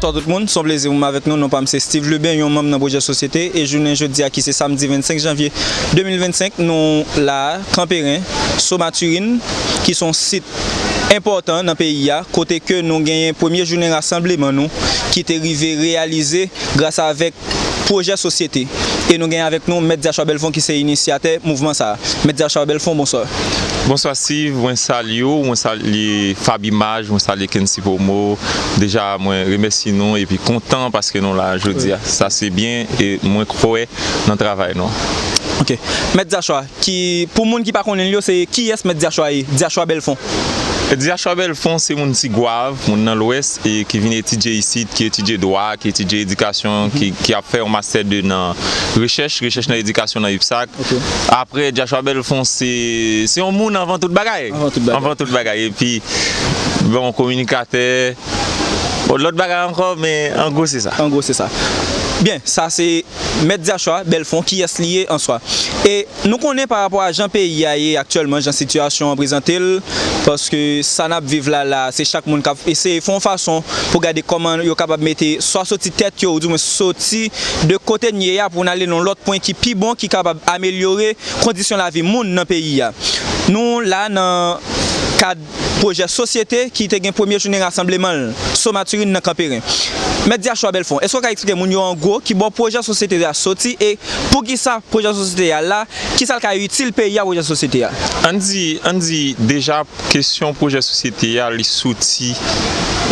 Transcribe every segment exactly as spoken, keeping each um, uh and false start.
Bonswa tout moun, se yon plezi pou m avèk nou. Non pa m se Steve Lubin, yon manm nan Pwojè Sosyete, e jounen jodi a ki se samdi vennsenk janvye de mil vennsenk, nou la a, Kanperen, Somaturin, ki se yon sit enpòtan nan peyi a, kote ke nou genyen premye jounen rasanbleman nou ki te rive reyalize gras avèk Pwojè Sosyete. E nou gen avèk nou Mèt Joshua Belfond ki se inisyatè mouvman sa a. Mèt Joshua Belfond, bonswa. Bonswa Steve, mwen salye w, mwen salye Fab Image, mwen salye Kency Promo. Deja, mwen remèsye nou epi kontan paske nou la jodi a. Sa se byen e mwen kwè nan travay nou. Ok. Mèt Joshua, ki, pou moun ki pa konnen l yo, se kiyès Mèt Joshua ye? Joshua Belfond. Joshua Belfond se moun Tigwav, moun nan Lwès, e ki vin etidye isit, ki etidye dwa, ki etidye edikasyon, ki, ki ap fè yon mastè de nan rechèch, rechèch nan edikasyon nan UPSAC. Ok. Apre, Joshua Belfond se, se yon moun anvan tout bagay. Anvan tout bagay. Anvan tout bagay. Epi, bon, kominikatè, bon, lòt bagay ankò, men an gwo se sa. An gwo se sa. Byen, sa se Mèt Joshua Belfond, kiyès li ye an swa. E nou konnen pa rapò a jan peyi a ye aktyèlman, jan sitiyasyon an prezante l, paske sa n ap viv la, la, se chak moun k ap eseye fè yon fason pou gade kòman yo kapab mete swa soti tèt yo, oudimwen soti de kote n ye a pou n ale nan lòt pwen ki pi bon, ki kapab amelyore kondisyon lavi moun nan peyi a. Nou la nan kad pwojè Sosyete ki te gen premye jounen rasanbleman l, Somaturin nan Kanperen. Mèt Joshua Belfond, èske w ka eksplike moun yo an gwo ki bò pwojè Sosyete a soti e poukisa pwojè Sosyete a la, kisa l ka itil peyi a, pwojè Sosyete a? Ann di, ann di deja kesyon pwojè Sosyete a, li soti,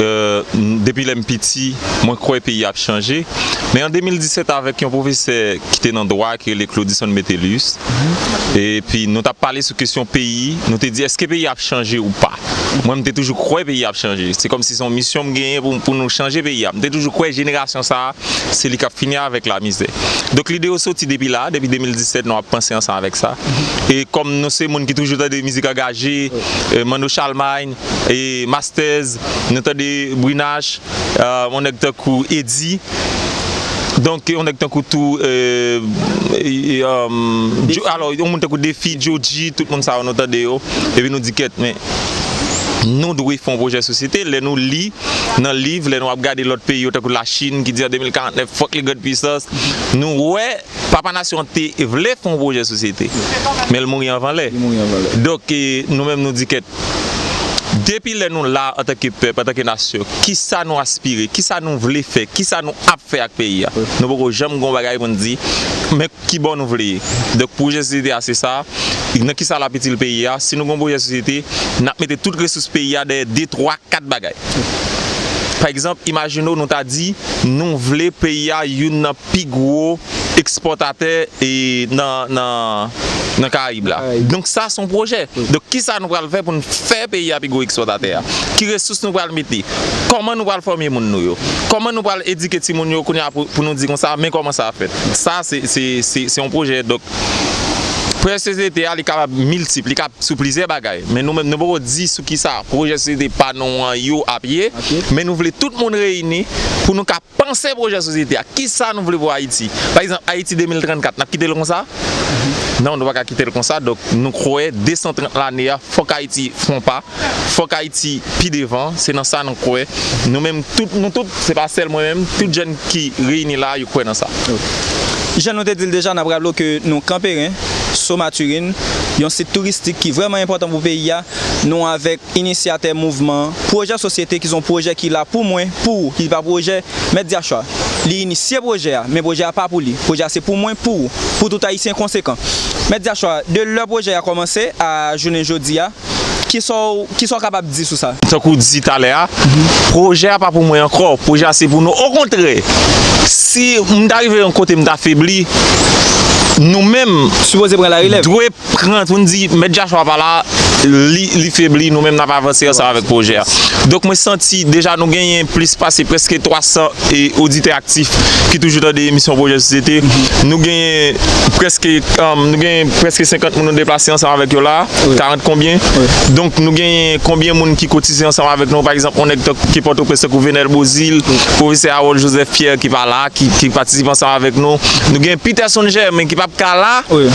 euh, depi lè m piti, mwen kwè peyi a ap chanje. Men an de mil disèt, avèk yon pwofesè ki te nan dwa, ki rele Claudison Metellus, epi nou t ap pale sou kesyon peyi, nou te di, èske peyi a ap chanje ou pa? Mwen, m te toujou kwè peyi a ap chanje. Se kòmsi se yon misyon m genyen pou, pou nou chanje peyi a. M te toujou kwè jenerasyon sa a, se li k ap fini avèk lamizè. Donk, lide yo soti depi la, depi de mil disèt, nou ap panse ansanm avèk sa. E kòm nou se moun ki toujou tande mizik angaje, euh, Manno Charlemagne, e Masters, nou tande Brinache, euh, yon nèg tankou Eddy. Donk, yon nèg tankou tou, euh, e, e, euh, Djo-, alò, yon moun tankou Defi, Djodji, tout moun sa yo nou tande yo. Epi nou di kèt, men nou dwe fè yon pwojè sosyete. Lè nou li nan liv, lè nou ap gade lòt peyi yo tankou Lachin ki di an de mil karant nèf fòk li grande puissance, nou wè Papa Nasyon te vle fè yon pwojè sosyete, men l mouri anvan lè. Li mouri anvan lè. Donk, e, nou menm nou di kèt, depi lè nou la antanke pèp, antanke nasyon, kisa nou aspire, kisa nou vle fè, kisa nou ap fè ak peyi a? Wi. Nou poko janm gon bagay pou n di, men ki bò nou vle ye. Donk, pwojè sosyete a, se sa. Nan kisa l ap itil peyi a? Si nou gon pwojè sosyete, n ap mete tout resous peyi a dèyè de, twa, kat bagay. Pa egzanp, imajine w, nou ta di, nou vle peyi a youn nan pi gwo ekspòtatè e nan, nan, nan Karayib la. Karayib. Donk, sa se yon pwojè. Wi. Donk, kisa nou pral fè pou n fè peyi a pi gwo ekspòtatè a? Ki resous nou pral mete? Kòman nou pral fòme moun nou yo? Kòman nou pral edike timoun yo kounye a pou, pou nou di konsa, men kòman sa ap fèt? Sa, se, se, se, se yon pwojè. Donk, pwojè sosyete a, li kapab miltip, li ka sou plizyè bagay. Men nou menm, nou poko di sou kisa pwojè sosyete pa nou an yo ap ye. Ok. Men nou vle tout moun reyini pou nou ka panse pwojè sosyete a. Kisa nou vle pou Ayiti? Pa egzanp, Ayiti de mil trannkat, n ap kite l konsa? Non, nou pa ka kite l konsa. Donk, nou kwè de san trant lane a, fòk Ayiti fè yon pa, fòk Ayiti pi devan. Se nan sa nou kwè. Nou menm, tout, nou tout, se pa sèl mwen menm, tout jèn ki reyini la, yo kwè nan sa. Jan nou te di l deja, n ap raple w ke nou Kanperen, Somaturin, yon sit touristik ki vrèman enpòtan pou peyi a. Nou avèk inisyatè mouvman Pwojè Sosyete, ki se yon pwojè ki la pou mwen, pou ou, ki pa pwojè Mèt Joshua. Li inisye pwojè a, men pwojè a pa pou li. Pwojè a se pou mwen, pou ou, pou tout Ayisyen konsekan. Mèt Joshua, de lè pwojè a kòmanse a jounen jodi a, kisa w, kisa w kapab di sou sa? Tankou w di talè a, pwojè a pa pou mwen ankò. Pwojè a se pou nou. Okontrè, si m ta rive yon kote m ta febli, nou menm sipoze pran larelèv, dwe pran, pou n di, Mèt Joshua pa la, li, li febli, nou menm n ap avanse ansanm avèk pwojè a. Donk, mwen santi deja nou genyen plis pase prèske twa san e oditè aktif ki toujou tande emisyon Pwojè Sosyete. Nou genyen prèske, um, nou genyen prèske senkant moun nou deplase ansanm avèk yo la, wi, karant konbyen. Wi. Donk, nou genyen konbyen moun ki kotize ansanm avèk nou, pa egzanp, yon nèg tank-, ki Pòtoprens, tankou Venel Beauzile, wi, pwofesè Harold Joseph Pierre ki pa la, ki, ki patisipe ansanm avèk nou. Nou gen Peterson Germain ki p ap ka la. Wi.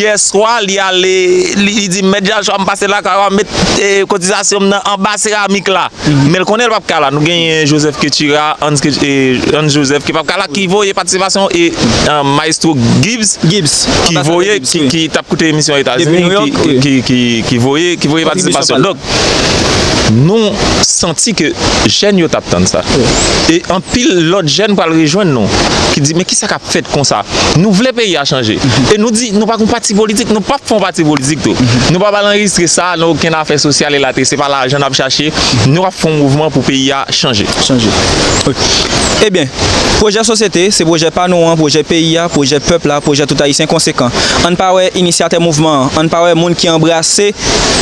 Yè swa, li ale, li, li di, "Mèt Joshua, m pase la, ka w ap met eh, kotizasyon m nan anba seramik la. Men l konnen l p ap ka la. Nou genyen Joseph Ketchira, Hans, Ketch- eh, Hans Joseph ki p ap ka la, ki voye patisipasyon e eh, Maestro Gibbs, Gibbs, ki voye, ki, ki t ap koute emisyon Etazini, ki, ki, ki, ki voye, ki voye patisipasyon. Donk, nou santi ke jèn yo t ap tann sa. E anpil lòt jèn pral rejwenn nou, ki di, men kisa k ap fèt konsa? Nou vle peyi a chanje. E nou di, nou pa gon pati politik, nou p ap fè yon pati politik tou. Nou p ap al anrejistre sa nan okenn afè sosyal elatriye. Se pa lajan n ap chache. Nou ap fè yon mouvman pou peyi a chanje. Chanje. Wi. Ebyen, pwojè sosyete, se pwojè pa nou an, pwojè peyi a, pwojè pèp la, pwojè tout Ayisyen konsekan. Ann pa wè inisyatè mouvman an, ann pa wè moun ki anbrase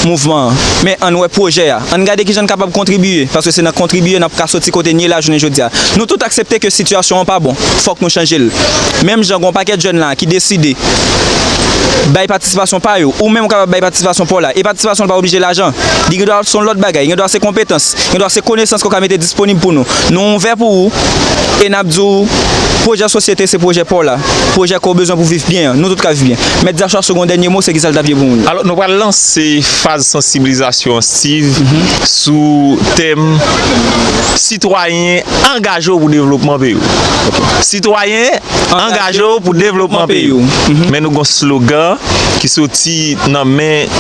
mouvman an. Men ann wè pwojè a. Ann gade kijan n kapab kontribiye, paske se nan kontribiye n ap ka soti kote n ye la jounen jodi a. Nou tout aksepte ke sitiyasyon an pa bon. Fòk nou chanje l. Menm jan gen yon pakèt jèn la ki deside bay patisipasyon pa yo, ou menm ou kapab bay patisipasyon pa w la. E patisipasyon pa oblije lajan. Li gen dwa se yon lòt bagay, gen dwa se konpetans, gen dwa se konesans ke w ka mete disponib pou nou. Nou ouvè pou ou e n ap di w pwojè sosyete se pwojè pa w la. Pwojè ke w bezwen pou viv byen an. Nou tout ka viv byen. Mèt Joshua, se yon dènye mo, se kisa l t ap ye pou moun? Alò, nou pral lanse faz sansibilizasyon Steve sou tèm sitwayen angaje w pou devlopman peyi w. Sitwayen angaje w pou devlopman peyi w. Men nou gon slogan ki soti nan men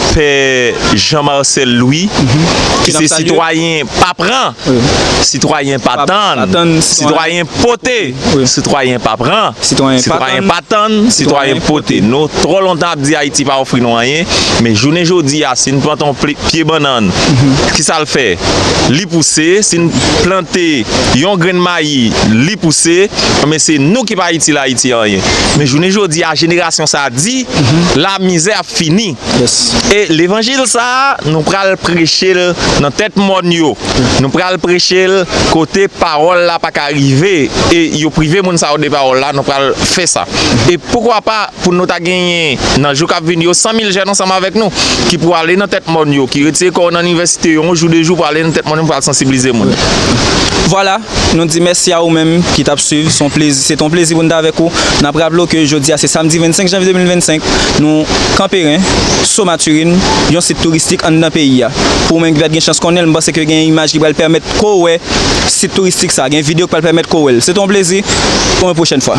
Pè Jean Marcel Louis, ki se sitwayen pa pran, sitwayen pa tann, sitwayen pote, sitwayen pa pran, sitwayen pa tann, sitwayen pote. Nou twò lontan ap di Ayiti pa ofri nou anyen, men jounen jodi a, si n plante yon pye bannann, kisa l fè? Li pouse. Si n plante yon grenn mayi, li pouse. Men se nou ki pa itil Ayiti anyen. Men jounen jodi a, jenerasyon sa a di, la mizè ap fini. E levanjil sa a, nou pral preche l nan tèt mòn yo. Nou pral preche l kote pawòl la pa ka rive. E yo prive moun sa yo de pawòl la, nou pral fè sa. E poukwa pa pou nou ta genyen nan jou k ap vini yo san mil jèn ansanm avèk nou ki pou ale nan tèt mòn yo, ki retire kò yo nan inivèsite yo yon jou de jou pou ale nan tèt mòn yo pou al sansibilize moun. Vwala, nou di mèsi a ou menm ki t ap swiv. Se yon plezi, se te yon plezi pou n t avèk ou. N ap raple w ke jodi a se samdi vennsenk janvye de mil vennsenk. Nou Kanperen, Somaturin, yon sit touristik anndan peyi a. Pou ou menm ki pa t gen chans konnen l, m panse ke gen imaj ki pral pèmèt ke w wè sit touristik sa, gen videyo ki pral pèmèt ke w wè l. Se te yon plezi, pou yon pwochèn fwa.